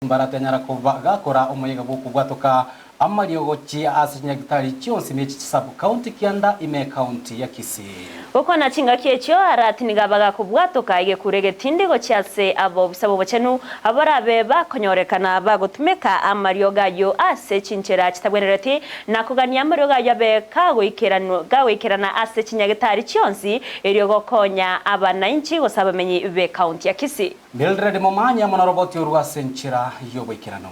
Mbaratanyara koba gakora omoyega bw'okobwatoka amariogo gochia ase chinyagitari chionsi ne chisub-county kianda ime ekaunti ya Kisii. Gokwana chingaki echio, Arati nigo abagakobwatoka egekuro egetindi gochia ase abobisa b'obochenu, abarabe bakonyorekana bagotumeka amariogo ayio ase chinchera chitabwenereti, na kogania amariogo ayio abe kagoikerana ase chinyagitari chionsi, erio gokonya abanainchi gose abamenyi b'ekaunti ya Kisii. Mildred Momanyi amo noroboti orwo ase enchera y'oboikeranu.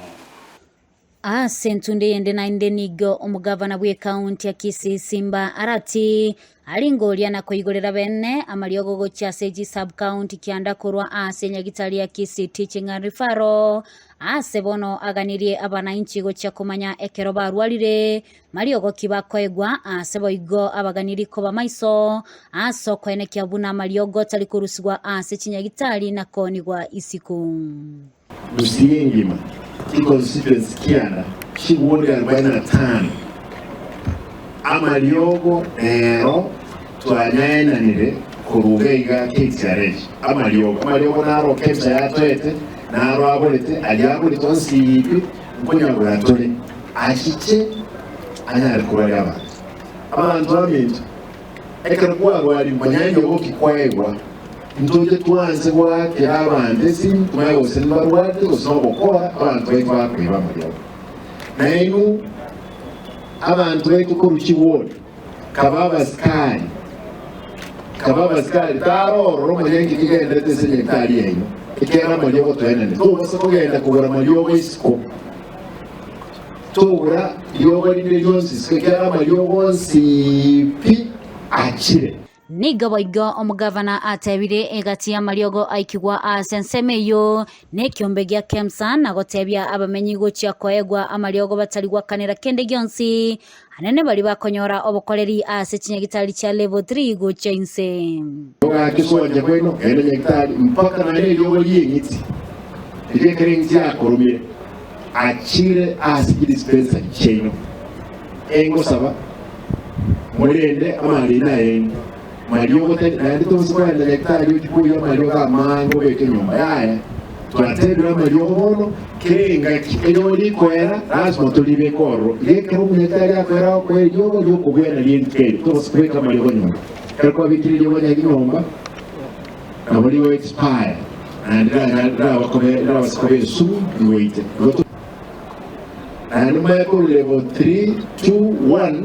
Ase entunde eyende naende nigo omogavana bw'ekaunti ya Kisii Simba Arati aringoria na koigorera bene amariogo gochia ase chisub-county kianda korwa ase nyagitari ya Kisii Teaching and Referral ase bono aganirie abanainchi gochia komanya ekero barwarire Mariogo ki bakoegwa aase boigo abaganiri koba maiso ase okoenekia buna amariogo tari korusigwa ase chinyagitari na koonigwa isiko. Gusii engima, chiconstituency kianda chigwodi arobaini na tano, amariogo ero twanyaenanire korwa iga iga KTRH, amariogo, amariogo naro KEMSA yatoete, naro aborete, aria aborete onsi pi, nkonyagora tore. Achiche anyare koraria abanto. Abanto baminto, ekero kwarwarire manya eriogo ki kwaegwa, ntoche twanse goakera abanto esimi tomanye gose mbarwarete gose nogokora abanto baito bakoiba amariogo. Nainwe abanto baito korwa chiward, kaba abasikari, kaba abasikari tarorora omanye nki kegenderete ase enyagitari yaino, ekiagera amariogo toenene. Tobasa kogenda kogora amariogo isiko. Togora riogo rinde rionsi isiko, ekiagera amariogo onsi pi achire. Nigo boigo omogavana atebire egati y'amariogo aikigwa ase ensemo eyio nekiombe gia Kemsa na gotebia abamenyi gochia koegwa amariogo batari gwakanera kende gionsi anene baria bakonyora obokoreri ase chinyagitari chia level 3 gochia inse. Ogake sonja kwaino, genda nyagitari mpaka naende eriogo ri'eng'iti riria ekero eng'iti yakoromire. Achire ase chidispensari chiaino, engosaba morende amarina aino mariogo tari naende tobasa kogenda nyagetari ochie koyia amariogo amange obeke nyomba yaya. Twatebire amariogo bono kera engaki eriogo rikoera lasima toribeke ororo. Iga ekero omonyagetari akoera agokoa eriogo riokobwena rie rituko erio tobasa kobeka amariogo nyomba. Ekero kwabekire eriogo nyomba nabo rigo expire naende rirabase koba esumu rigoite. Igo to naende manye korwa level 3, 2, 1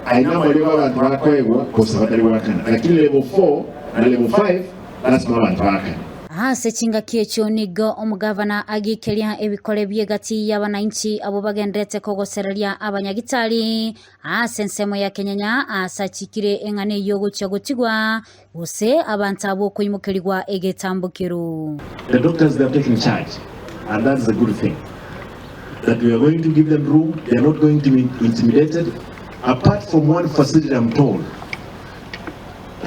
aye namariogo abanto bakoegwa gose batari goakana lakini level 4 na level 5 lasima abanto baakane. Ase chingaki echio nigo omogavana agikeria ebikore bi'egati y'abanainchi abwo bagenderete kogosereria abanyagitari ase ensemo ya kenyenya aase achikire eng'ana eyio gochia gotigwa Gose abanto abwo okoimokerigwa egetambokero. The doctors they have taken charge and that is a good thing that we are going to give them room, they are not going to be intimidated apart from one facility I'm told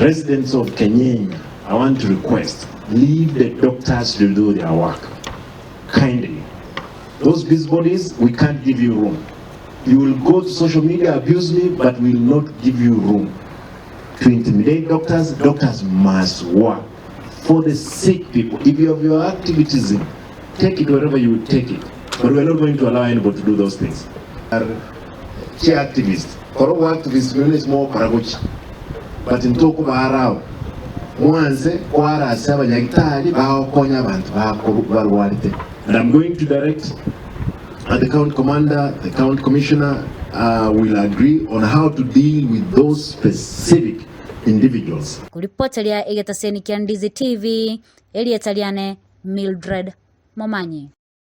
residents of Kenyenya I want to request leave the doctors to do their work kindly those busybodies we can't give you room you will go to social media abuse me but we will not give you room to intimidate doctors, doctors must work for the sick people. If you have your activism, take it wherever you take it. But we are not going to allow anybody to do those things. Chi activist, kora obo activist bwenu ase mogokora gochia. But ntokobara mwanse kwara ase abanyagitari bagokonya abanto barwarete. And I'm going to direct the county commander, the county commissioner will agree on how to deal with those specific individuals. Koripoteria egetaseni kia Ndizi TV, erieta riane Mildred Momanyi.